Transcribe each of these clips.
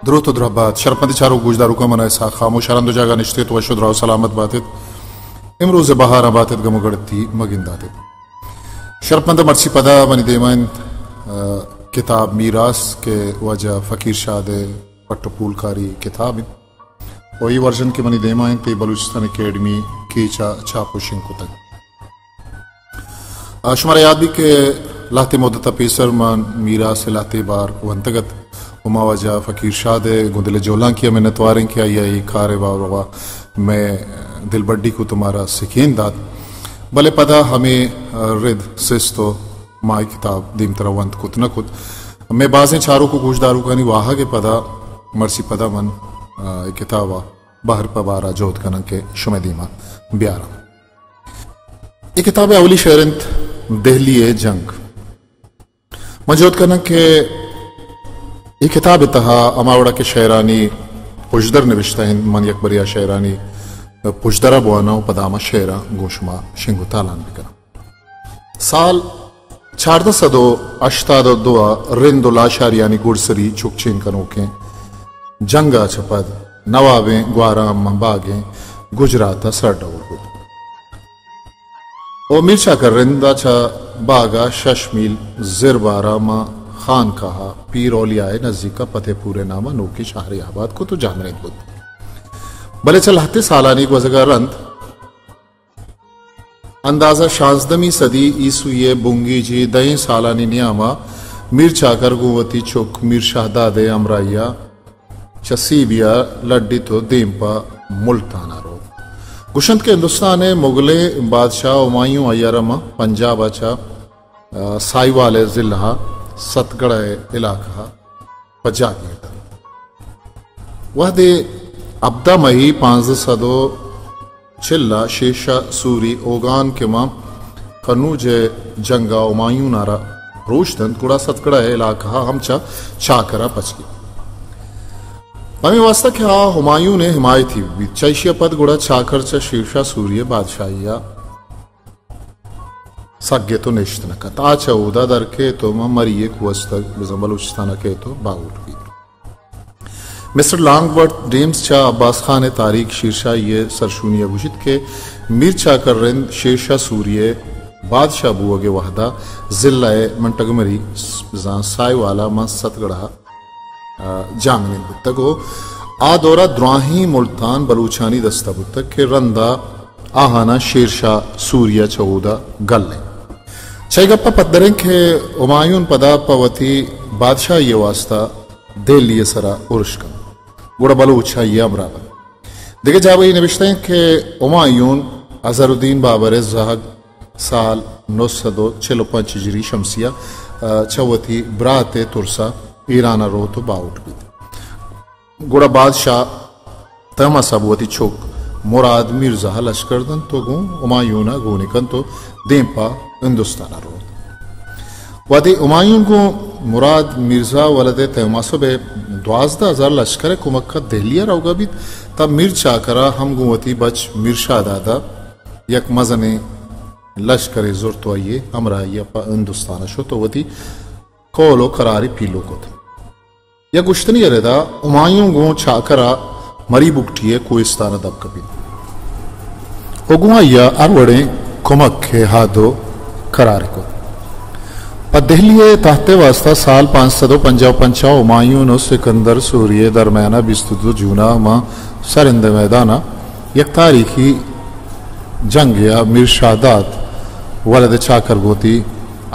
دروت و درہبات، شرپمندیں چاروک گوشداروکاں، من اسحاق خاموش، ہر ہند و جاگہ نشتیت، وش و دراہ و سلامت باتیت۔ امروز بہاراں باتیت، گم و گڑتی مگنداتیت۔ شرپمند، مرچی پدا منی دیما انت، آ، کتاب میراث کہ واجہ فقیر شاد ءِ پٹ و پولکاری کتاب انت۔ و اے ورژن کہ منی دیما انت، اے بلوچستان اکیڈمی کیچ ءَ چاپ و شنگ کتگ۔ آ، شمارا یات بیت کہ لہتے مدت ءَ پیسر من میراث ءِ لہتے بار ونتگ ات و ما واجہ فقیر شاد ءِ گوں دل ءِ جہلانکی ءَ منتوار ایں کہ آئی ءَ اے کار ءِ باروا مئے دلبڈی کت و مارا سکین دات۔ بلے پدا ہمے، آ، رد سست و ما اے کتاب دیمترا ونت کت نہ کت۔ مئے بازیں چاروک و گوشداروکانی واہگ ءِ پدا، مرچی پدا من، آ، اے کتاب ءَ بہر پہ بہر ءَ جہد کناں کہ شمئے دیما بیاراں۔ اے کتاب ءِ اولی شئیر انت دہلی ءِ جنگ۔ من جہد کناں کہ اے کتاب ءِ تہا ہما وڑا کہ شئیرانی پژدر نبشتہ انت، من یک برے آ شئیرانی پژدر ءَ بواناں و پدا ہما شئیراں گوں شما شنگ و تالان بکناں۔ سال چاردہ سد و ہشتاد و دو ءَ رند و لاشاریانی گڈسری چکچین کنوکیں جنگ ءَ چہ پد نوابیں گوارام ءِ باگیں گجرات ءَ سرڈول بوت و میر چاکر رند ءَ چہ باگ ءَ شش میل زر بارام ءَ خانکاہ ءَ پیر اولیاء ءِ نزیک ءَ فتح پور ءِ نام ءَ نوکیں شہرے آباد کت و جاہ منند بوت۔ بلے چہ لہتے سالانی گوزگ ءَ رند اندازہ شانزدہمی صدی عیسوی ءِ بنگیجی دہیں سالانی نیام ءَ میر چاکر گوں وتی چک میر شہداد ءِ ہمراہی ءَ چہ سیبیا لڈیت و دیم پہ ملتان ءَ روت۔ گوشنت کہ ہندوستان ءِ مغلیں بادشاہ ہمایوں ءَ یرم ءَ پنجاب ءَ چہ، آ، ساہیوال ءِ ضلع ءَ ستگڑھ ءِ علاقہ ءَ پجاہ گیرتنت۔ وہدے ہبدہ مئی پانزدہ سد و چل ءَ شیر شاہ سوری اوگان کہ ماں قنوج ءِ جنگ ءَ ہمایون ءَ را پروش دنت، گڑا ستگڑھ ءِ علاقہ ءَ ہم چہ چاکر ءَ پچ گیت۔ ہمے واسطہ کہ آ ہمایون ءِ حمایتی بیت۔ چہ ایشی ءَ پد گڑا چاکر چہ شیر شاہ سوری ءِ بادشاہی ءَ سگت و نشت نہ کنت۔ آ چہ اودا در کیت و ماں مری ءِ کوہ ءِ سرا بزاں بلوچستان ءَ کیت و باہوٹ بیت۔ مسٹر لانگ ورتھ ڈیمز چہ عباس خان ءِ تاریخ شیرشاہی ءِ سرشونی ءَ گوشیت کہ میر چاکر رند شیر شاہ سوری ءِ بادشاہ بوگ ءِ وہد ءَ ضلع ءِ منٹگمری، بزاں ساہیوال ءَ ماں ستگڑھ ءَ، آ، جاہ منند بوتگ و آ دور ءَ دراہیں ملتان بلوچانی دست ءَ بوتگ کہ رند ءَ آہاناں شیر شاہ سوری ءَ چہ اودا گل انت۔ چہ اے گپ ءَ پدریں کہ ہمایون پدا پہ وتی بادشاہی ءِ واسطہ دہلی ءِ سرا ارش کنت، گڑا بلوچ آئی ءِ ہمراہ بنت۔ دگہ جاگہے نبشتہ انت کہ ہمایون اظہرالدین بابر ءِ زہگ سال نو سد و چل و پنچ ہجری شمسی ءَ، آ، چہ وتی برات ءِ ترس ءَ ایران ءَ روت و باہوٹ بیت۔ گڑا بادشاہ تہماسب وتی چک مراد مرزا ءَ لشکر دنت و گوں ہمایون ءَ گون کنت و دیم پہ ہندوستان ءَ روت۔ وہدے ہمایون گوں مراد مرزا ولد ءِ تہماسب ءِ دوازدہ ہزار لشکر ءِ کمک ءَ دہلی ءَ روگ ءَ بیت، تہ میر چاکر ءَ ہم گوں وتی بچ میر شہداد ءَ یک مزنیں لشکرے زرت و آئی ءِ ہمراہی ءَ پہ ہندوستان ءَ شت و وتی قول و قرارے پیلو کت۔ یک گوشتنی ءِ ردا ہمایون گوں چاکر ءَ مری بگٹی ءِ کوہستان ءَ دپ کپیت و گوں آئی ءَ ہر وڑیں کمک ءِ ہاد و قرار کت۔ پہ دہلی ءِ تحت ءِ واسطہ سال پانچ سد و پنجاہ و پنچ ءَ ہمایون و سکندر سوری ءِ درمیان ءَ بیست و دو جون ءَ ماں سرہند ءِ میدان ءَ یک تاریخی جنگے ءَ میر شہداد ولد چاکر گوں وتی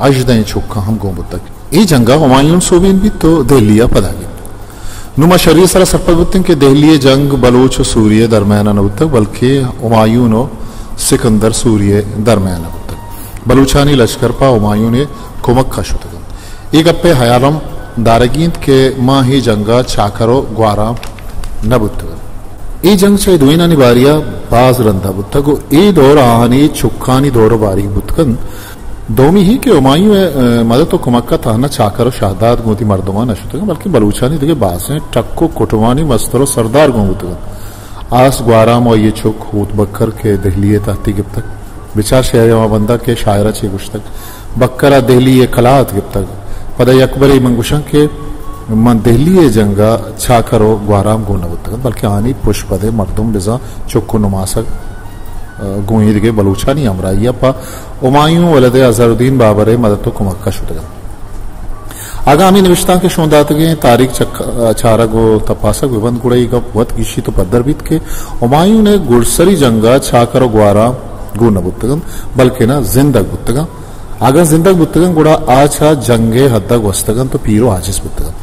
ہژدہیں چکاں ہم گون بوتگ۔ اے جنگ ءَ ہمایون سوبین بیت و دہلی ءَ پدا گیپت۔ نوں ما شری ءِ سرا سرپد بوتیں کہ دہلی ءِ جنگ بلوچ و سوری ءِ درمیان ءَ نہ بوتگ، بلکیں ہمایون و سکندر سوری ءِ درمیان ءَ بوتگ۔ بلوچانی لشکر پہ ہمایون ءِ کمک ءَ شتگ انت۔ اے گپ ءِ ہیال ہم دارگی انت کہ ماں اے جنگ ءَ چاکر و گوارام نہ بوتگ انت۔ اے جنگ چہ اے دوئینانی باری ءَ باز رند ءَ بوتگ و اے دور آہانی چکانی دور و باریگ بوت کنت۔ دومی ہی کہ ہمایوں ءِ، ءَ، مدد و کمک ءَ تہنا چاکر و شہداد گوں وتی مردماں نہ شتگ انت، بلکیں بلوچانی دگہ بازیں ٹک و کٹوانی مستر و سردار گون بوتگ انت۔ آس گوارام و آئی ءِ چک ہوت بکر کہ دہلی ءِ تہتی گپتگ۔ بچار شعر ءِ ہما بند ءَ کہ شاعر ءَ چے گوشتگ۔ بکر ءَ دہلی ءِ کلاہت گپتگ۔ پدا یک برے من گوشاں کہ من دہلی ءِ جنگ ءَ چاکر ءُ گوارام گون نہ بوتگ اَنت، بلکیں آہانی پشپد ءِ مردم بزاں چک ءُ نماسگ، ءَ، گوں ایدگہ بلوچانی ہمراہی ءَ پہ ہمایوں ولد ءِ اظہرالدین بابر ءِ مدد ءُ کمک ءَ شتگ اَنت۔ اگاں ہمے نبشتانک ءِ شون داتگیں تاریخ چک-، چارگ ءُ تپاسگ بہ بنت، گڑا اے گپ وت گیشیت ءُ پدر بیت کہ ہمایوں ءِ گڈسری جنگ ءَ چاکر ءُ گوارام گون نہ بوتگ اَنت، بلکیں نہ زندگ بوتگ اَنت۔ اگاں زندگ بوتگ اَنت، گڑا آ چہ جنگ ءِ حد ءَ گوستگ اَنت ءُ پیر ءُ عاجز بوتگ اَنت۔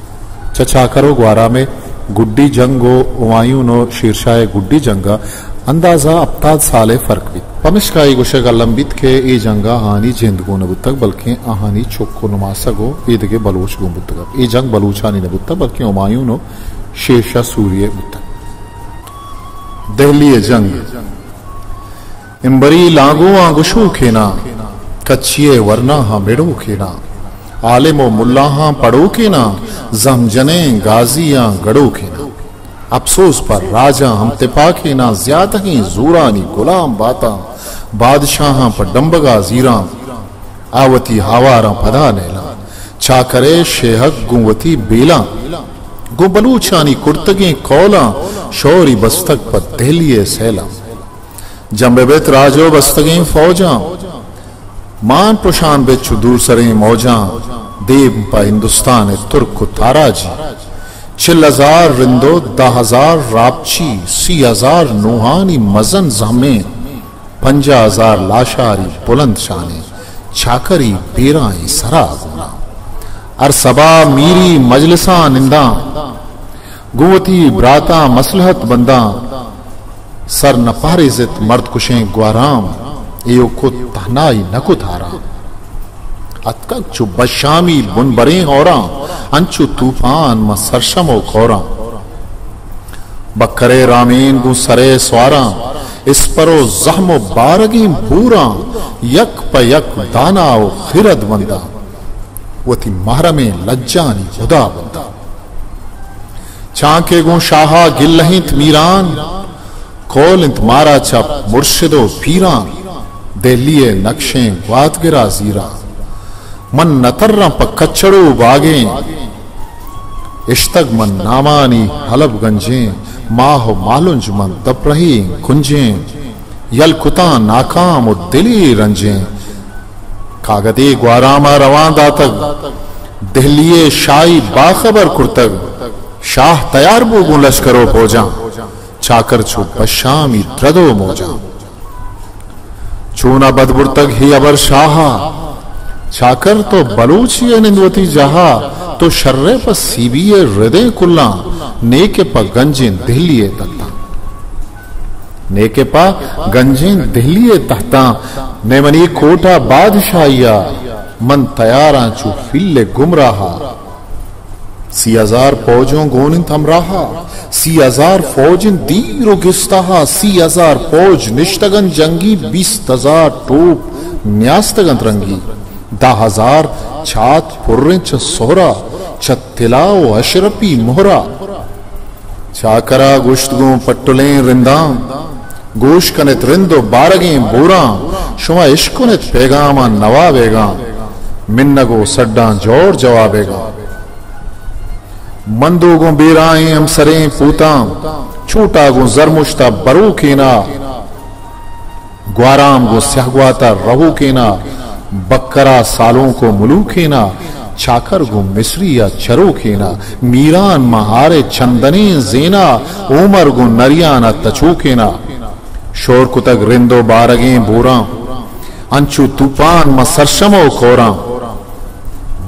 چہ چاکر ءُ گوارام ءِ گڈی جنگ ءُ ہمایون ءُ شیرشاہ ءِ گڈی جنگ ءَ اندازہ ہپتاد سال ءِ فرق بیت۔ پمشکا اے گوشگ الم بیت کہ اے جنگ ءَ آہانی جند گون نہ بوتگ، بلکیں آہانی چک ءُ نماسگ ءُ ایدگہ بلوچ گون بوتگ اَنت۔ اے جنگ بلوچانی نہ بوتگ، بلکیں ہمایون ءُ شیرشاہ سوری ءِ بوتگ۔ دہلی ءِ جنگ۔ امبری لانگواں گشوکیناں، کچی ءِ ورناہاں مڑوکیناں، عالم ءُ ملاہاں پڑوکیناں، زہم جنیں گازیاں گڑوکیناں۔ اپسوز پہ راجاں ہم تپاکیناں، زیادہیں زورانی گلام باتاں، بادشاہاں پہ ڈمبگا زیراں، آ وتی ہاواراں پدا نیلاں۔ چاکر ءِ شیہگ گوں وتی بیلاں، گوں بلوچانی کرتگیں کولاں، شوری بستگ پہ دہلی ءِ سیلاں۔ جمبے بیت راج ءُ بستگیں فوجاں، مان پرشان بیت چو دورسریں موجاں۔ دیم پہ ہندوستان ءِ ترک ءُ تاراجی، چل ہزار رند ءُ دہ ہزار راپچی، سی ہزار نوہانی مزن زہمیں، پنجاہ ہزار لاشاری بلند شانیں، چاکری بیراں اے سرا گوناں۔ ہر سبا میری مجلساں ننداں، گوں وتی براتاں مصلحت بنداں۔ سر نہ پہریزت مرد کشیں گوارام، اے و کت تہنائی نہ کت آرام۔ اتکگ چو بشامی بن بریں ہوراں، انچو توپان ماں سرشم و کوراں۔ بکرے رامین گوں سرے سواراں، اسپر و زہم و بارگیں بوراں، یک پہ یک دانا و خردمنداں، وتی محرمیں لجانی ہدا بنداں۔ چانکہ گوں شاہا گلہ انت میران، کول انت مارا چہ مرشد و پیران، دہلی ء نقشیں گواتگرا زیران۔ من نتراں پہ کچڑ و باگیں، اشتگ من نامانی حلب گنجیں، ماہ و مالنج من دپرہیں کنجیں، یل کتاں ناکام و دلی رنجیں۔ کاگدے گوارام ء روان داتگ، دہلی ء شاہی باخبر کرتگ، شاہ تیار بو گوں لشکر و پوجاں۔ چاکر چو بشامی درد و موجاں۔ چونا بد برتگ ہی ابر شاہا، چاکر تو بلوچی ء نند وتی جاہا، تو شرے پہ سی بی ء ردیں کلاں، نیکہ پہ گنجیں دہلی ء تتاں۔ نیکہ پہ گنجیں دہلی ء تتاں، نئے منی کوٹا بادشاہیا، من تیاراں چو فیل گمراہا۔ سی ہزار پوجوں گون انت ہمراہا، سی ہزار پوج انت دیر و گستاہا، سی ہزار پوج نشتگ انت جنگی، بیست ہزار ٹوپ نیاستگ انت رنگی، دہ ہزار چات پر انت چہ سہرا، چہ طلا و اشرپی مہرا۔ چاکرا گوشت گوں پٹلیں رنداں، گوش کنت رند و بارگیں بوراں، شما اشکنت پیغاماں نوابیگاں، منگ و سڈاں جوڑ جوابیگاں۔ مندو گوں بیراہیں ہمسریں پوتاں، چوٹا گوں زرمشتا بروکینا، گوارام گوں سیاہ گواتا رہوکینا، بکرا سالونک و ملوکینا، چاکر گوں مصری ء چروکینا، میران ماں ہارے چندنیں زینا، عمر گوں نریان ء تچوکینا۔ شور کتگ رند و بارگیں بوراں، انچو توپان ماں سرشم و کوراں۔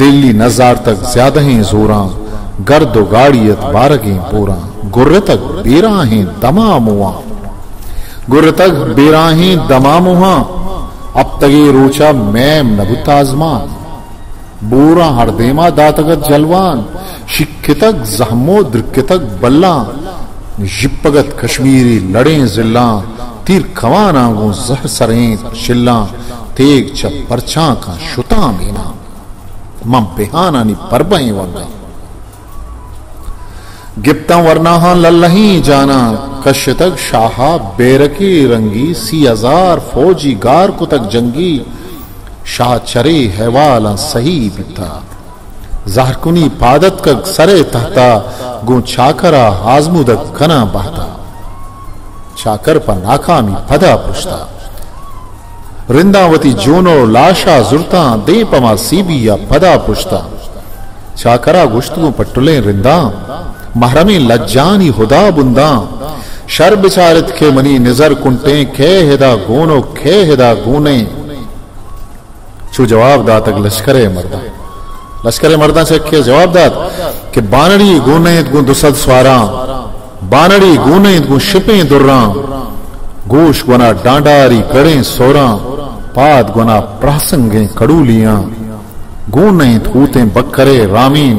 دلی نزارتگ زیادہیں زوراں، گرد و گاڑی ات بارگیں بوراں۔ گرتگ بیراہیں دما موہاں، گرتگ بیراہیں دما موہاں۔ ہپتگے روچا میم نبوت آزمان، بوراں ہر دیما داتگت جلوان۔ شکتگ زہم و درکتگ بلاں، ژپگت کشمیری لڑیں زلاں۔ تیر کواناں گوں زہر سریں شلاں، تیگ چہ پرچانکاں شتاں میناں۔ من بہانانی پربہیں ونگاں۔ گپتاں ورناہاں للہیں جاناں، کشتگ شاہا بیرکے رنگی، سی ہزار فوجی گار کتگ جنگی۔ شاہ چرے حیوالاں سہی بیتا، زہرکنی پاد اتکگ سرئے تہتا، گوں چاکرا آزمودگ کناں بہتا۔ چاکر پہ ناکامی پدا پرشتا۔ رنداں وتی جون و لاشا زرتاں، دیم پہ ما سیبی ء پدا پشتاں۔ چاکرا گوشت گوں پٹلیں رنداں، محرمیں لجانی ہدا بنداں، شر بچارت کہ منی نظر کنٹیں، کئے ہدا گون و کئے ہدا گونیں۔ چو جواب داتگ لشکرئے مرداں۔ لشکرئے مرداں چکے جواب دات کہ بانڑی گون انت گوں دو سد سواراں، بانڑی گون انت گوں شپیں دراں، گوش گونا ڈانڈاری گڑیں سوراں، پاد گونا پرہسنگیں کڑولیاں، گون انت ہوتیں بکرے رامین۔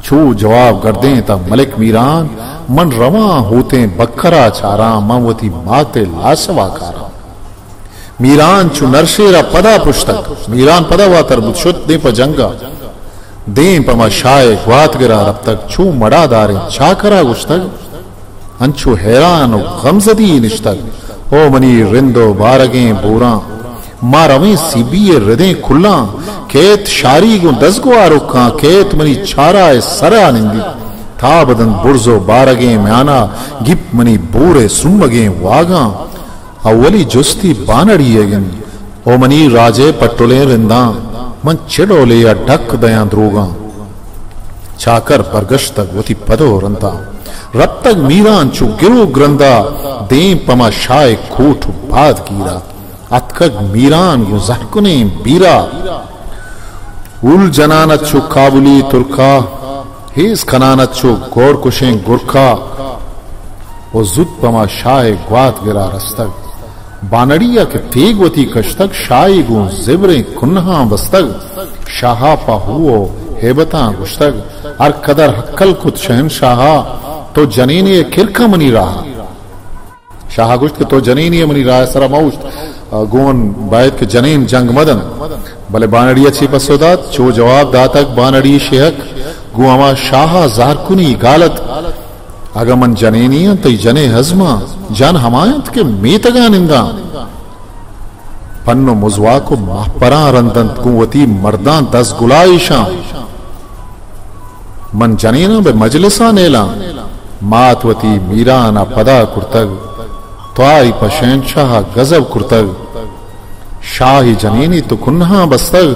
چو جواب گردیں تا ملک میران، من رواں ہوتیں بکرا چاراں، من وتی مات لاش وا کاراں۔ میران چو نرشیر ء پدا پشتگ۔ میران پدا واتر بوت، شت دیم پہ جنگ ء۔ دیم پہ ما شاہ ء گوات گرا رپتگ، چو مڑا داریں چاکرا گوشتگ، انچو حیران و غمزدی نشتگ۔ او منی رند و بارگیں بوراں، ما رویں سیبی ء ردیں کلاں، کیت شاری گوں دزگوارکاں، کیت منی چارا ء سرا نندی۔ تاب دنت برز و بارگیں میانا، گیپت منی بور ء سمگیں واگاں۔ اولی جستی بانڑی ء گندی، او منی راج ء پٹلیں رنداں، من چہ ڈولے ء ڈک دیاں دروگاں۔ چاکر برگشتگ وتی پد و رنداں، رپتگ میران چو گروگ رندا، دیم پہ ما شاہ ء کوٹ و باد گیرا، اتکگ میران گوں زہرکنیں بیرا۔ اول جنان ات چو کابلی ترکا، ہیز کنان ات چو گور کشیں گرکا، و زوت پہ ما شاہ ء گوات گرا رستگ۔ بانڑی ء کہ تیگ وتی کشتگ، شاہی گوں زبریں کنہاں بستگ۔ شاہا پہ ہو و ہیبتاں گوشتگ، ہر قدر ہکل کت شہنشاہا، تو جنینے ء کرکہ منی راہا۔ شاہ ء گوشت کہ تو جنینے ء منی راہ ء سرا مہ اوشت، گون باید کہ جنین جنگ مہ دنت۔ بلے بانڑی ء چے پسو دات؟ چو جواب داتگ بانڑی شہک گوں ہما شاہ ء زہرکنی گالت، اگاں من جنینے آں، تئی جنے ہزماں، جن ہما انت کہ میتگاں ننداں۔ پن و مزواک و مہپراں رندنت گوں وتی مرداں دزگلائیشاں۔ من جنیناں بہ مجلساں نیلاں۔ مات وتی میران ء پدا کرتگ، تواری پہ شہنشاہ ء گزب کرتگ۔ شاہی جنینی تو کنہاں بستگ،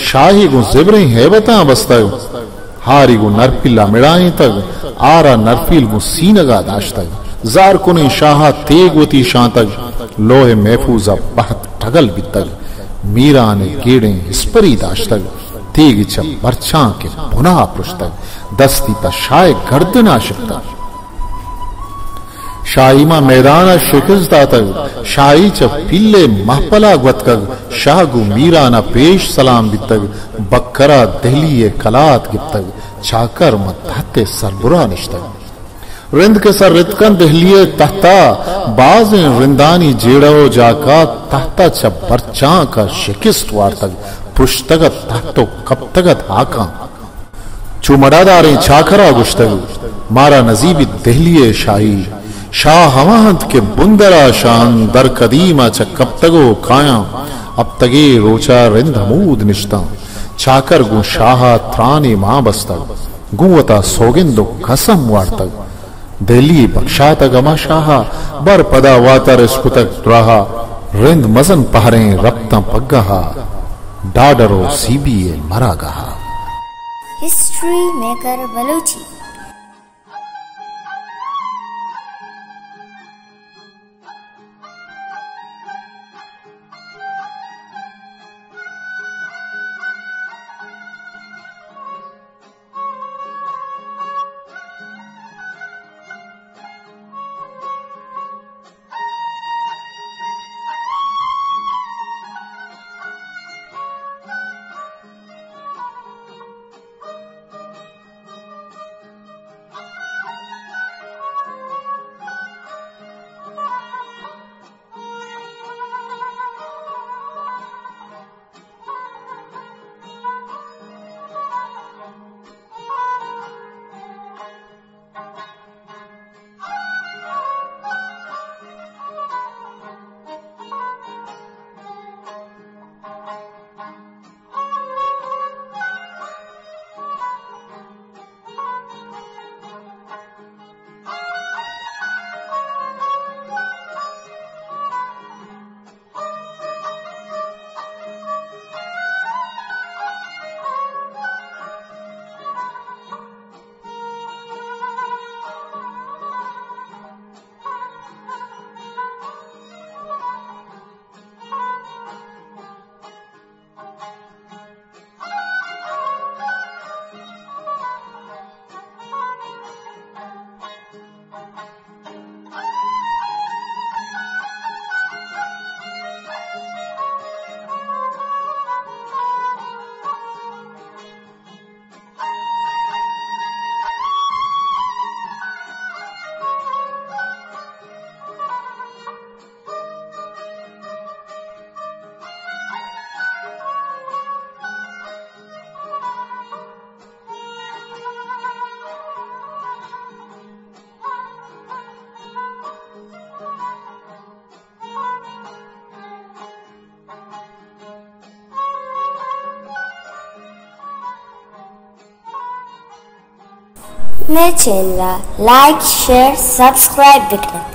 شاہی گوں زبریں ہیبتاں بستگ۔ ہاری گوں نرپیل ء مڑائینتگ، آرا نرپیل گوں سینگ ء داشتگ۔ زہرکنیں شاہ ء تیگ وتی شانتگ، لوہ محفوظ ء بہت ٹگل بیتگ۔ میران ء گیڑیں ہسپری داشتگ، تیگ چہ برچاں کہ بنا پرشتگ، دستی پہ شاہ ء گردن ء شپتگ۔ شاہی ماں میدان ء شکست داتگ، شاہی چہ پیلے مہپلا گوتکگ، شاہ گوں میران ء پیش سلام بیتگ، بکرا دہلی ء کلات گپتگ، چاکر ماں تحت ء سربرا نشتگ۔ رند کہ سر رتکن دہلی ء تحتا، بازیں رندانی جیڑہ و جاکا تحتا چہ برچانکا شکست وارتگ، پشتگ ات تحت و کپتگ ات ہاکاں۔ چو مڑاداریں چاکرا گوشتگ، مارا نزیبیت دہلی ء شاہی۔ شاہ ہما انت کہ بندرا شاہن در قدیما چہ کپتگ و کایاں۔ ہپتگے روچا رند ہمود نشتاں۔ چاکر گوں شاہا ترانے مان بستگ، گوں وتا سوگند و قسم وارتگ۔ دہلی بکشاتگ ہما شاہا، بر پدا واتر اشکتگ راہا۔ رند مزن پہریں رپتاں پگہا، ڈاڈر و سیبی ء مراگہا۔ History maker Balochi. مئے چینل ءَ لائک، شیئر، سبسکرائب بکن ات۔